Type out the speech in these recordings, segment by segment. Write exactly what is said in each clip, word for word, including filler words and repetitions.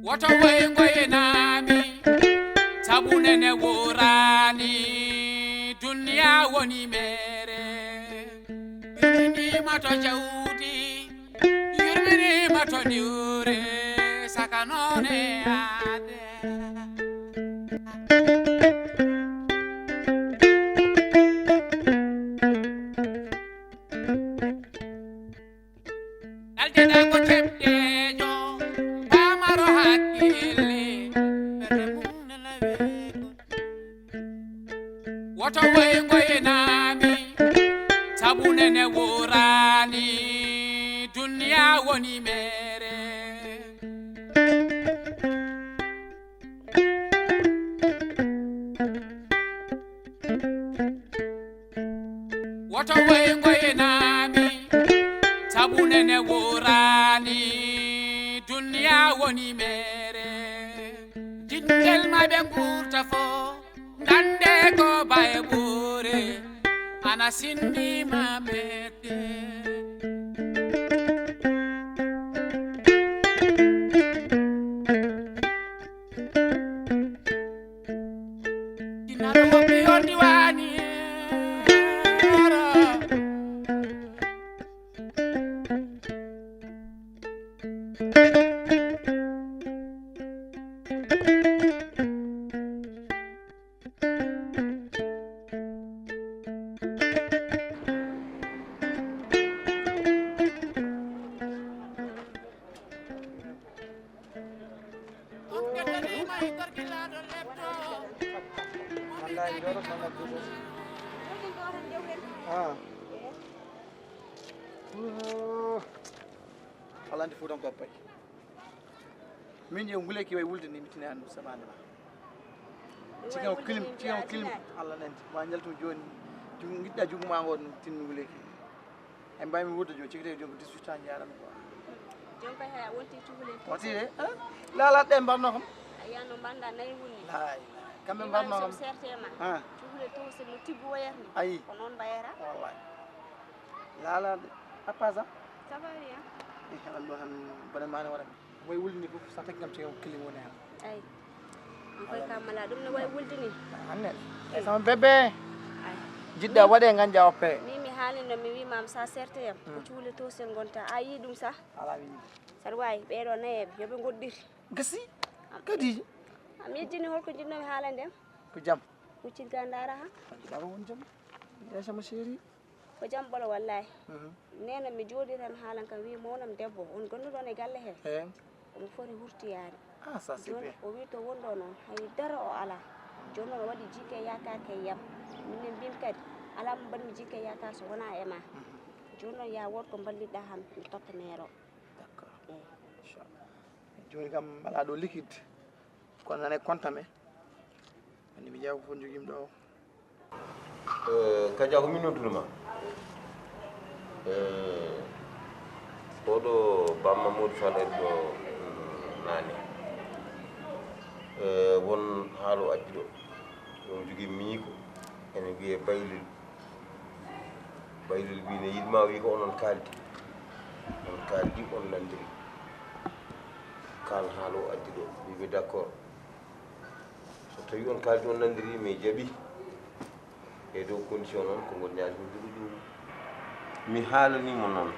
Woto woy ngoynaami, sabu nene wooraani, duniya woni meere. Yurminiima to jawdi, yurminiima to diwre, saka noone aade. Ɗaldeɗa ko ceɓɗejo, pamaro hakkille, ɓerɗe mum nana weeɓo. Woto woy ngoynaami, sabu nene wooraani, duniya woni meere. Woto woy ngoynaami, sabu nene wooraani, duniya woni meere. Jinngel ma ɓe nguurta fo, ngannde ko baye ɓuure, ana sinni ma mette. Jinnaɗo woppi on diwaani. Wallahi, jooɗo tan addude. Ah. Alaa ndi fuutan ko pay. Min yo nguleyki way wulde ni, mi tinaani ɗum semaine ma. Cikan ko kilim, cikan ko kilim. Allah nandi. Ma njaltum jooni. Jugu, ngiɗɗa jugu ma ngo tinmi nguleyki. Ay mbaymi wuurde jooni, ciki tawi jooni ko dix-huit ans njaranmi quoi. Jooni kay haya wonti cukalel. Wonti de, ah? Laalaɗe ɗe mbarno kam. A yiyan no mbanɗa nayi woni. Laay, laay. Kamɓe mbarno kam. Serte ma. Ah. Cukalel to se no tiggu wayata ni. Ayi. Ko noon mbayata. Wallaay. Laalaɗe. À part ça? Ça va bien. Eh, an ɗo han bone mane waɗa. Way wulni fof sa tagi kam ciki killing woni hen. Ay. An koy ka mala ɗum no way wulde ni. Anne. E sama bébé. Ay. Jiɗɗa waɗe ganja oppe. Min mi haalino mi wimama sa serte yam. Ko cuule to sen gonta. A yi ɗum sa? Ala wi. Saɗa wawi ɓeɗo nayeɓe yoɓe goɗɗir. Gasi. Kadi. A mi yejjini holko jinnomi haalande am. Ko jam. Huccit ga ndara ha. Ndara won jam. Ya sama chérie. Ko jam ɓolo wallahi. Mhm. Nena mi jooɗi tan haalan kam wi mawnam debbo on gonduɗo on e galle he. Eh. Omo foti hurtiyaade. Ah, ça c'est bien. Jooni o wi to wonɗo noon hay dara o alaa. Jooni noon o waɗi jikke yaakaar kay yam. Minen mbimi kadi alaa mo mbaɗmi jikke yaakaar so wonaa e ma. Mhm. Jooni noon ya wood ko mballitɗa ham mi totta meero. D'accord. Eyi. Inchallah. Jooni kam alaa ɗo liquide. Kono nane compte am e. Anndi mi ƴeewa ko fof njogiimi ɗo. Eh, Kaja, ko min noddude ma. Eh, oɗo bamma Modou Fall ari ɗo, mm, naane. Eh, won haalo addi ɗo. Ɗum jogii miñiko. Ene wiyee Baylel. Baylel wi ne yiɗma wi ko onon kaaldi. On kaaldi, on nandiri. Kaan haalo addi ɗo. Wiɓe d'accord. So tawi on kaaldi on nandiri, mi jaɓi. E dow condition noon, ko ngol ñaali ko juɗo juɗo. Mi haalanimo noon.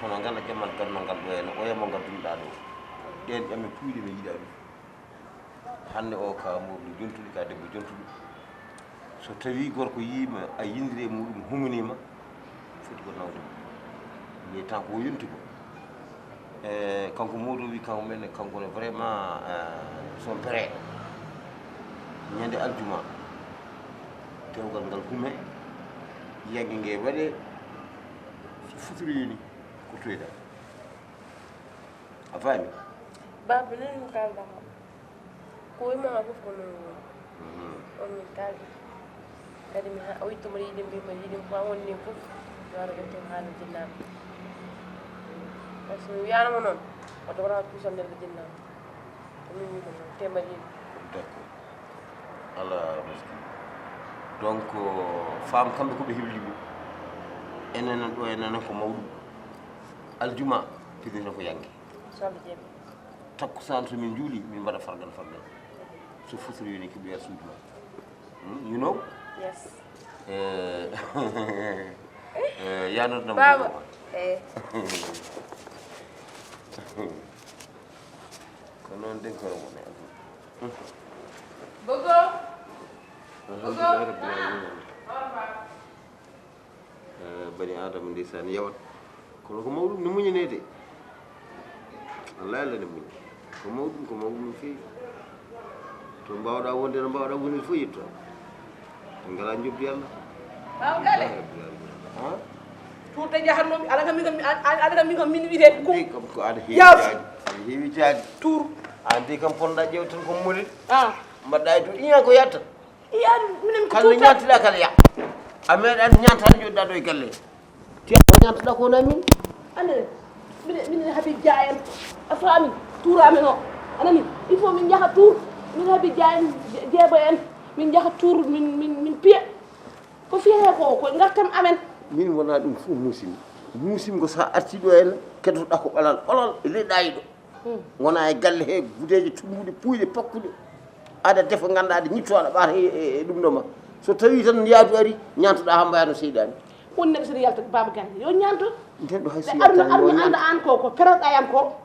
Kono ngala jamal gadno ngal ɗo, ene oya mo ngaddunɗa ɗo. Ɗen ƴame puyɗe mi yiɗa ɗum. Hannde o ka mawɗo jontuɗo, ka debbo jontuɗo. So tawi gorko yiima a yindiri e muɗum, huminima, foti ko nawde mo. Mais tant ko yonti ko. E, kanko Modou wi kanko men, kanko ne vraiment, eh, son père. Ñande aljuma, dewgal ngal hume, yagge nge waɗe, so futuro yoni, ko toyɗa. A faami? Baaba, nani mo kaalɗa ko. Ko wima fof ko noon woni. Mhm. On min kaaldi. Kadi mi ha-, o witti mboɗo yiɗi, mbimi mboɗo yiɗi, ko a wonni fof, mi wara ɓe toon haala jinnaɓe. Par ce que mi wiyanoma noon, o dogata kuusam nder jinnaɓe. Ko min wimo noon, te mbaɗi yiɗi. D'accord. Ala miski. Donc, femme kamɓe ko ɓe hebli ɗum. Enen ɗo, enen ko mawɗum. Aljuma, fidini ko yanke. Soble jeeɓe. Takkusaan, so min njuuli, min mbaɗa fargal fargal. So futuro yoni, keɓoya suudu ma. Hmm, you know? Yes. Eh, eh, yanor nam Baba. Baba. Eh. Ko noon de, kono woni. Bogo. Alhamdulillah rabbil alamin. Eh, bani adama ndeysaan yawat. Kono ko mawɗum ne muñanee de. Wallahi Allah ne muñi. Ko mawɗum, ko mawɗum no feewi. To mbawɗa wonde, no mbawɗa wonde fof yetto. En ngala jobdi Allah. Baba Gale. Ha? Tuurde jahatnomi, ala kam min kam, ala kam min kam min wiyete ko. Andi kam ko aɗa heewi Yaw. Jaaji. Aɗa heewi jaaji. Tuur. Andi kam ponɗa ƴewtan ko moɗel. Ah. Mbaɗɗa e dow iyan ko yatta. Iyan minen ko Kala tuurta. ñaantiɗa kala ya. A meeɗa ñaantaade joɗɗa ɗo e galle. Tiya ko ñaantuɗa ko na min. Ande, minen minen habi jaayen. A faami, tuurami no. A nani, il faut min njaha tuur. Min habi jaayen, jeebo en. Min njaha tuur, min min min piya. Ko fiyete ko, ko ngartam amen. Min wona ɗum fof muusimi. Muusimi ko sa arti ɗo en, keddotoɗa ko ɓalal ɓalal e leyɗayi ɗo. Wona e galle he gudeeje tumbuɗe, puyɗe, pakkuɗe. Aɗa defa, ngannduɗaa aɗa ñitto, aɗa ɓaata e, e, e ɗum ɗo ma. So tawi tan yaadu ari, ñaantoɗa ha mbaya no seyɗani. Won neɗɗo so yalta Baba Gale, yo ñaanto. Nden ɗo hay so Ɓe aduna, yaltani, yo aduna ñaanto. Anda an ko, ko peroɗa yan ko.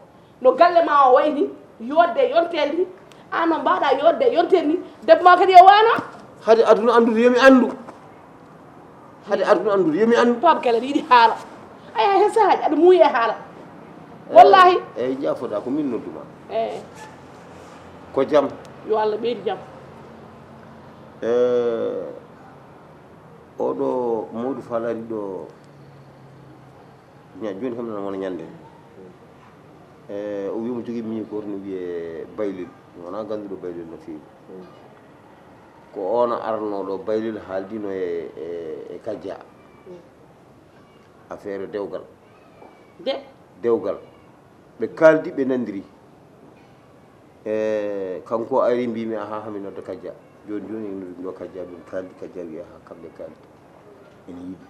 No galle ma o wayni, yodde yontere ni. An no mbaɗa yodde yontere ni. Debbo ma kadi o wano. Hade aduna anndude, yomi anndu. Hade aduna anndude, yomi anndu. Baba Gale aɗa yiɗi haala. Aya, hen saahaji aɗa muuyi e haala. Wallahi. Eyyi, jaafoɗa, ko min nodduma. Eh, Ko jam. Yo Allah ɓeydu jam. Eh, oɗo Modou Fall ari ɗo, ña-, joni kam nana wona ñande. Eh, o wi mo jogii miñi goto no wiye Baylel. Mi wona ganduɗo Baylel no feewi. Ko on arnoɗo Baylel, haaldino e, e, e Kajja. Affaire dewgal. De. Dewgal. Ɓe kaaldi, ɓe nandiri. E, kanko ari, mbimi, aha, hami nodda Kajja. Joni joni en noddi ɗo Kajja, min kaaldi, Kajja wi, aha, kamɓe kaaldi. Ene yiɗi.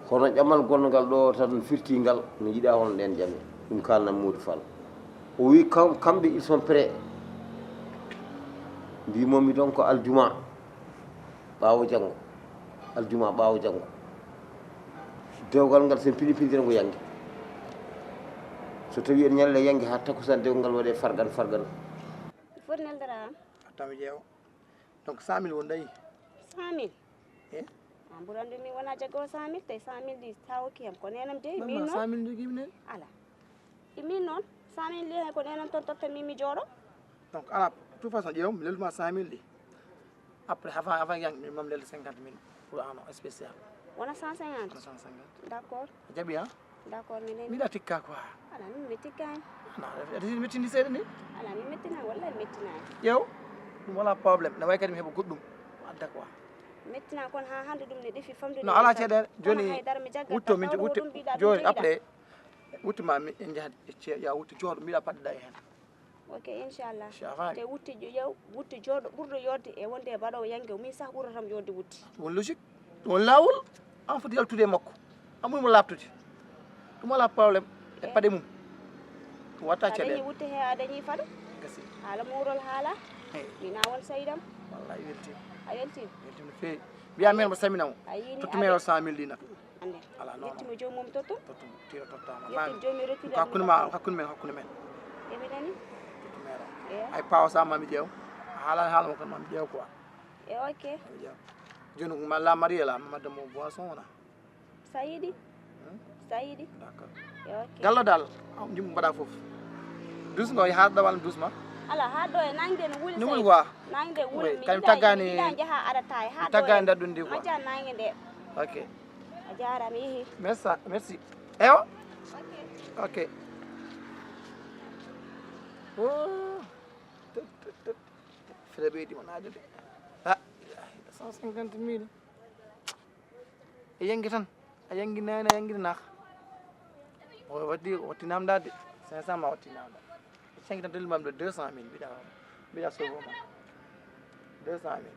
Kono ƴamal gonngal ɗo tan firti ngal, mi yiɗa hono ɗen ƴame. Ɗum kalnam Modou Fall. O wi kam-, kamɓe, ils sont prêts. Mbimomi ɗon ko aljuma. Ɓaawo janngo, aljuma ɓaawo janngo, dewgal ngal sen pini pindira ngo yange. So tawi en ñalle yange ha takkusan, dewgal ngal waɗe fargan fargan. Foti neldata am. Attami ƴeewa. Donc cent mille won dayi. Cent mille? Eh? An ɓuri anndu min wona jaggo cent mille, tawi cent mille ɗi sa hokki ham ko nenam jeyi. Mamma, Min noon cent mille jogiimi nen. Ala. E min noon cent mille ɗi hay ko nenam toon tottan min mi jooɗo. Donc ala, de toute façon ƴeew mi leltuma cent mille ɗi. Après avant avant yang mi mam lelde cinquante mille pour an o spécial. Wona cent cinquante? Wona cent cinquante. D'accord. A jaɓi ha? D'accord, mi neni. Miɗa tikka quoi. Ala, min mi tikkani. Ana, aɗa mettini seeɗa ni. Ala, mi mettinaani, wallahi mi mettinaani. Ƴeew, ɗum wala problème, ne way kadi mi heɓa goɗɗum adda quoi. Mettinaani, kono haa hannde ɗum ne ɗefi famɗude. No ala caɗeele. Joni Haydara mi jaggat wutto min tawde ko wutto ɗum mbiɗa ɗum joni jeyiɗa. Après wuttu ma mi en jahat e ce- ya wuttu jooɗo mbiɗa paɗɗa e hen. Ok, inchallah. Inchallah. Te wutti jo- yew wutti jooɗo ɓurɗo yodde e wonde e baɗowo yanke, min sah ɓurata mi yodde wutti. Ɗum woni logique, ɗum woni laawol. An foti yaltude e makko, an ɓuri mo laaɓtude. Ɗum wala problème e paɗe mum. Ɗum watta A dañi caɗeele. Wutte he a dañi faɗo. Gasi. Haala muurol haala. Hey. Mina won saydam. Wallahi welti. A weltima. Welti no feewi. Mbiya men mo samina mo. A yini Tottu men o cent mille ɗi nak. Ande. Ala non. Yettimo joomum tottum. Tottu tiro totta ma. Yettin joomi rokki Hakkunde ma, hakkunde men, hakkunde men. Eɓe nani. Tottu men o. Eya. Ay pawa sa mami ƴeew. Haala haala mo kan mami ƴeew quoi. E ok. Mami ƴeew. Joni ma la marié la ma madame mo boisson wona. Sa yiɗi. Sa yiɗi. D'accord. E ok. Galla dal. Jum mbaɗa fof. Douce ngo ha ɗawal doucement. Ala ha ɗo e nangde no wuli. No Sey. wuli quoi? Nangde wuli. Oui, kay mi taggani- Yiɗa jaha aɗa tawi ha ɗo. Taggani daɗɗum ndi quoi. Majja nangde. Ok. A jarama yeehi. Merci, merci. Ewa. Ok. Oh. Tut, tut, tut. Fere ɓeydi mo naade de. Ah, cent cinquante mille. E yangi tan. A yangi nene, a yangi nak. O watti, watti namdade. Cinq cents ma watti namda. Cinq tan telli mam de deux cent mille mbiɗa, mbiɗa sogo ma. Deux cent mille.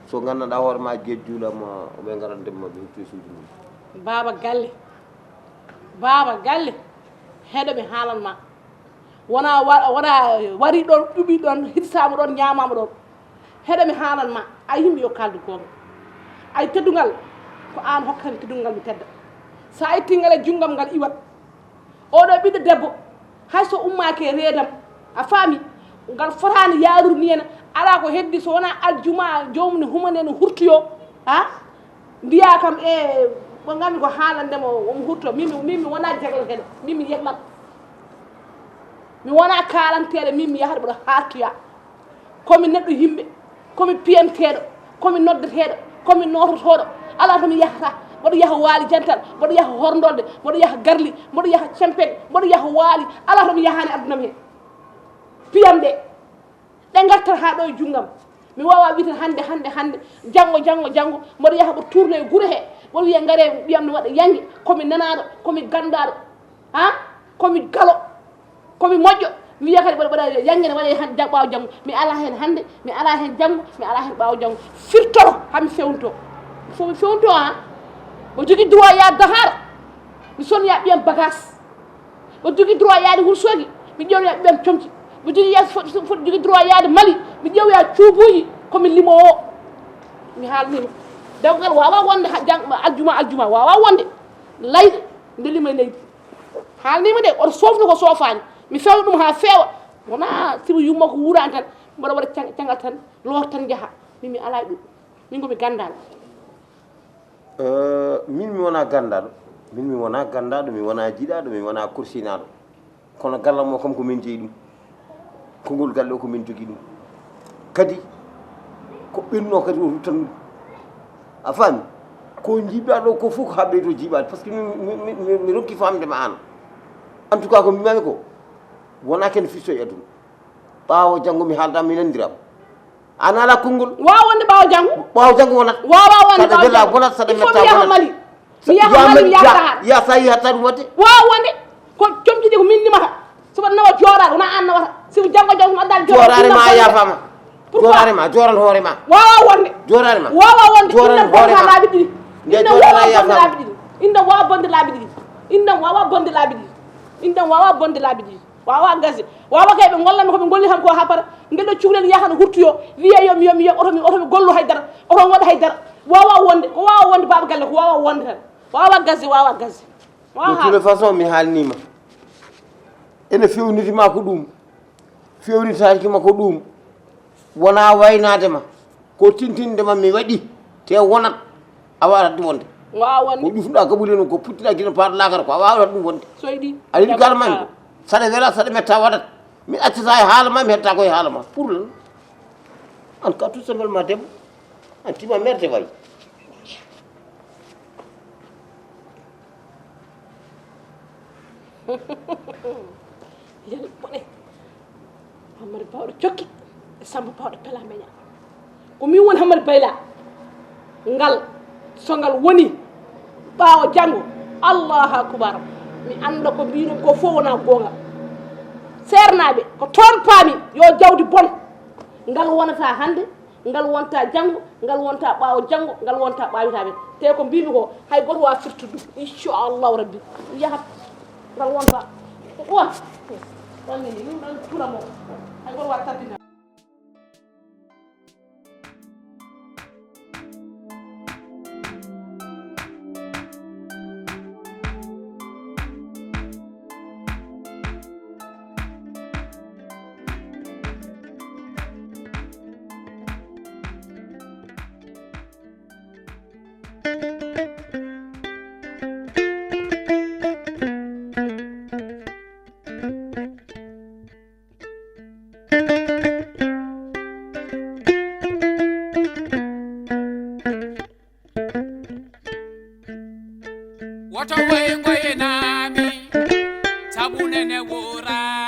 So nganndanɗaa hoore ma, jeejjuula ma, ɓe ngaran ndemma ɓe hutti suudu mum. Baaba galle, baaba galle, heɗo mi haalan ma. Wona wa- wona wari ɗon, ɗuɓi ɗon, hirsama ɗon, ñamama ɗon. Heɗo mi haalan ma, ay yimɓe yo kaldu gonga. Ay teddungal, ko an hokkami teddungal mi tedda. Sa itti ngal e junngam ngal iwat. Oɗo ɓiɗɗo debbo, hay so ummaki e reedam, a faami, ngal fotaani yaarude ni en, alaa ko heddi so wonaa aljuma, joomum ne humane no hurtoyoo, ha? Mbiyaa kam, e, mo nganmi ko haalande mo, omo hurto. Min, min, min mi wonaa jaglateeɗo, min mi yeglat. Mi wonaa kaalanteeɗo, min mi yahata mboɗo haaltoya. Ko mi neɗɗo yimɓe, ko mi piyanteeɗo, ko mi noddeteeɗo, ko mi noototooɗo. Alaa to mi yahata. Mboɗo yaha Waali Jantal, mboɗo yaha Horndolde, mboɗo yaha Garli, mboɗo yaha Cempen, mboɗo yaha Waali. Alaa to mi yahaani aduna am he. Piyam ɗe, ɗe ngartat haa ɗo e junngam. Mi waawaa wiide hannde, hannde, hannde, janngo, janngo, janngo, mboɗo yaha mboɗo tuurno e gure he. Mboɗo wiya, "Ngaree, ɓiyam no waɗa yannge, ko mi nanaaɗo, ko mi ganndaaɗo." Ha? Ko mi galo, ko mi moƴƴo, mi wiya kadi mboɗo waɗa yannge ne waɗa hannde, janngo, ɓaawo janngo. Mi alaa heen hannde, mi alaa heen janngo, mi alaa heen ɓaawo janngo. Firtoro, haa mi fewnto. Fof mi fewnto, ha? Mboɗo jogii droit yaade Dakar, mi soniya ɓiyam bagage. Mboɗo jogii droit yaade Wourossogui, mi ƴeewoya ɓiyam comci. Mboɗo jogii ya-, fo-, fo-, jogii droit yaade Mali, mi ƴeewoya cuubuuji, ko mi limoowo. Mi haalniima. Dewgal waawaa wonde ha jang-, aljuma, aljuma, waawaa wonde. Layde, nde lima e leydi. Haalniima de, oto soofnu ko soofaani. Mi fewna ɗum haa feewa. Wonaa sibu yumma ko wuuraani tan, mboɗo waɗa can-, canngal tan, loota tan njaha. Min mi alaa e ɗum. Min ko mi ganndaaɗo. Eh, min mi wonaa ganndaaɗo. Min mi wonaa ganndaaɗo, mi wonaa jiɗaaɗo, mi wonaa korsinaaɗo. Kono galle am o kam ko min jeyi ɗum. Konngol galle o ko min jogii ɗum. Kadi ko ɓenno kadi o ruttan ɗum. A faami? Ko jiiɓɗaa ɗo ko fof ko haa ɓeydo jiiɓaade. Par ce que mi, mi, mi, mi, mi ronki faamde ma aan. En tout cas ko mbimami ko, wonaa ken fisto e aduna. Ɓaawo janngo mi haalda mi nanndiraama. Aan alaa konngol. Waawa wonde ɓaawo janngo. Ɓaawo janngo wonat. Waawa wonde saɗa ɓaawo wela janngo. Wonat, saɗa il faut mi metta yaha wonat. Mali. Mi yaha Mali, mi yaha Dakar. Ya sa yi hatta ɗum waɗde. Waawa wonde. Ko comci ɗi ko min limata. Soɓa nawa jooɗaade, wona aan nawata. Sibu janngo janngo soɓa addaade jooɗaade. Jooraare ma a yaafaama. Jooraare ma, jooran hoore ma. Waawa wonde. Jooraare ma. Waawa wonde. Jooran hoore ma. Laabi ɗiɗi. Inna waawa bonde laabi ɗiɗi. Inna waawa bonde laabi ɗiɗi. Inna waawa bonde laabi ɗiɗi. Inna waawa bonde laabi ɗiɗi. Wawa gasi. Wawa kay ɓe gollanmi ko ɓe golli kam ko ha para. Ngel ɗo cukalel yaha no hurtoyo. Wiya yo mi, yo mi, yo oto mi, oto mi gollu haydara. Oto mi waɗa haydara. Wawa wonde. Ko wawa wonde baaba galle ko wawa wonde tan. Wawa gasi, wawa gasi. De toute façon mi haalnima. Ene fewniti ma ko ɗum. Fewnitaki ma ko ɗum. Wona waynaade ma. Ko tintinde ma mi waɗi te wonat a waawata ɗum wonde. Wawa wonde. Ko ƴufnuɗa kaɓuli noon ko puttiɗa gila paaɗo lakara ko a waawata ɗum wonde. So yiɗi. A yiɗi galle ma ko. Saɗa wela saɗa metta waɗat. Mi accata e haala ma mi hetta ko e haala ma pour lan. An ka tout simplement debbo. An tima merde way. Yal bone. Hammadi bawɗo cokki e samba bawɗo pela meña. Ko min woni hammadi bayla. Ngal so ngal woni ɓaawo janngo. Allahu akubar. Mi annda ko mbiɗon ko fof wona goonga. Seernaaɓe ko toon paami yo jawdi bon. Ngal wonata hannde. Ngal wonta janngo, ngal wonta ɓaawo janngo, ngal wonta ɓaawitaaɓe. Te ko mbimi ko hay goto wawa firtude ɗum inchallahu rabbi. Yahat. Ngal wonta. Wa. Wonni ni ɗum ɗon tura mo. Hay goto wawa tabbina. Woto woy ngoyenami sabu nene wora.